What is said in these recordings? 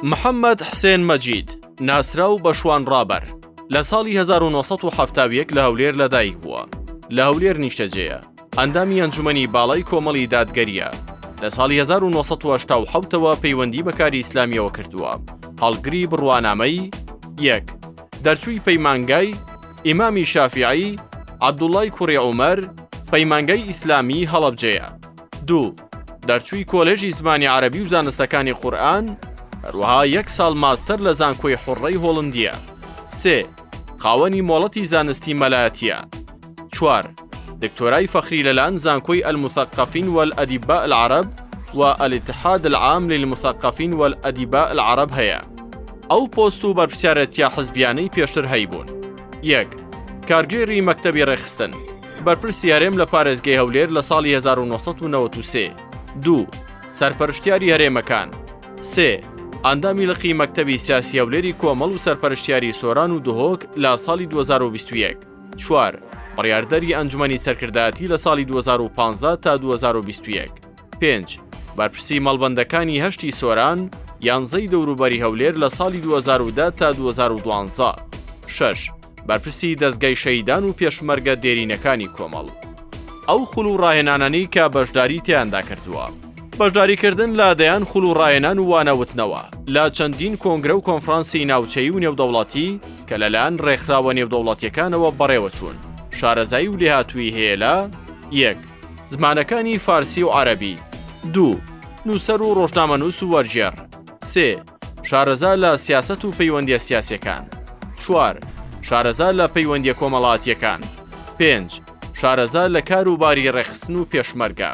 محەممەد حسێن مەجید، ناسراو بە شوان ڕابەر، لە ساڵی 1971 لە هەولێر لەدایک بووە. لە هەولێر نیشتەجێیە. ئەندامی ئەنجومەنی باڵای کۆمەڵی دادگەرییە. لە ساڵی 1987 ەوە پەیوەندی بە کاری ئیسلامییەوە کردووە. هەڵگری بڕوانامەی، یەک. دەرچووی پەیمانگای، ئیمامی شافیعی، عەبدوڵای کوڕی عومەر، پەیمانگای ئیسلامیی هەڵەبجەیە. دوو. دەرچووی کۆلێژی زمانی عەرەبی و زانستەکانی قورئان، هەروەها یەک ساڵ ماستەر لە زانکۆی حوڕەی هۆڵندییە. سێ. خاوەنی مۆڵەتی زانستی مەلایەتییە. چوار. دکتۆرای فەخری لەلان زانکۆی المثقفین والادباء العرب و الاتحاد العام للمثقفین والادباء العرب هەیە. ئەو پۆست و بەرپرسیارێتییە حزبیانەی پێشتر هەیبوون. یەک. کارگێڕی مەکتەبی ڕێکخستن. بەرپرسی هەرێم لە پارێزگەی هەولێر لە ساڵی 1993. دوو. سەرپەرشتیاری هەرێمەکان. سێ. ئەندامی لقی مەکتەبی سیاسی هەولێری کۆمەڵ و سەرپەرشتیاری سۆران و دهۆک لە ساڵی 2021. چوار. بڕیاردەری ئەنجومەنی سەرکردایەتی لە ساڵی 2015 تا 2021. پێنج. بەرپرسی مەڵبەندەکانی هەشتی سۆران، یانزەی دەوروبەری هەولێر لە ساڵی 2010 تا 2012. شەش. بەرپرسی دەزگای شەهیدان و پێشمەرگە دێرینەکانی کۆمەڵ. ئەو خول و ڕاهێنانانەی کە بەشداری تیاندا کردووە. بەشداریکردن لە دەیان خول و ڕاهێنان و وانەوتنەوە لە چەندین کۆنگرە و کۆنفرانسی ناوچەیی و نێودەوڵەتی کە لەلایەن ڕێکخراوە نێودەوڵەتیەکانەوە بەڕێوەچوون. شارەزایی و لێهاتوویی هەیە لە، یەک. زمانەکانی فارسی و عەرەبی. دوو. نووسەر و ڕۆژنامەنووس و وەرگێڕ. سێ. شارەزا لە سیاسەت و پەیوەندیە سیاسیەکان. چوار. شارەزا لە پەیوەندیە کۆمەڵاتیەکان. پێنج. شارەزا لە کار و باری ڕێکخستن و پێشمەرگە.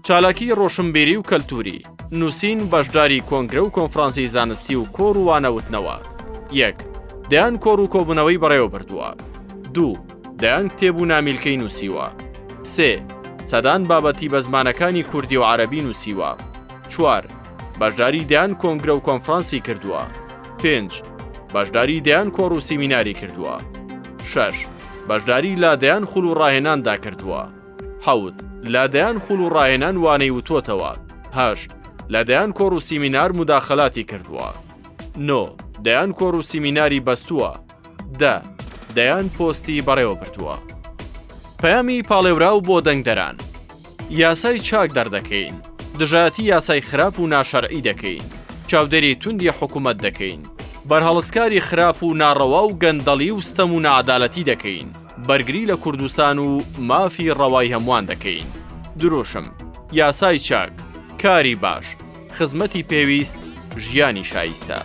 چالاکی ڕۆشنبیری و کەلتوری، نووسین، بەشداری کۆنگرە و کۆنفرانسی زانستی و کۆڕ و وانەوتنەوە. یەک. دەیان کۆڕ و کۆبوونەوەی بەڕێوەبردووە. دوو. دەیان کتێب و نامیلکەی نووسیوە. سێ. سەدان بابەتی بە زمانەکانی کوردی و عەرەبی نووسیوە. چوار. بەشداری دەیان کۆنگرە و کۆنفرانسی کردووە. پێنج. بەشداری دەیان کۆڕ و سیمیناری کردووە. شەش. بەشداری لە دەیان خول و ڕاهێناندا کردووە. حەوت. لە دەیان خول و ڕاهێنان وانەی وتۆتەوە. هەشت. لە دەیان کۆڕ و سیمینار موداخەلاتی کردووە. نۆ. دەیان کۆڕ و سیمیناری بەستووە. دە. دەیان پۆستی بەڕێوەبردووە. پەیامی پاڵێوراو بۆ دەنگدەران. یاسای چاک دەردەکەین، دژایەتی یاسای خراپ و ناشەرعی دەکەین، چاودێری توندی حکومەت دەکەین، بەرهەڵستکاری خراپ و ناڕەوا و گەندەڵی و ستەم و ناعەدالەتی دەکەین، بەرگری لە کوردستان و مافی ڕەوای هەمووان دەکەین. دروشم، یاسای چاک، کاری باش، خزمەتی پێویست، ژیانی شایستە.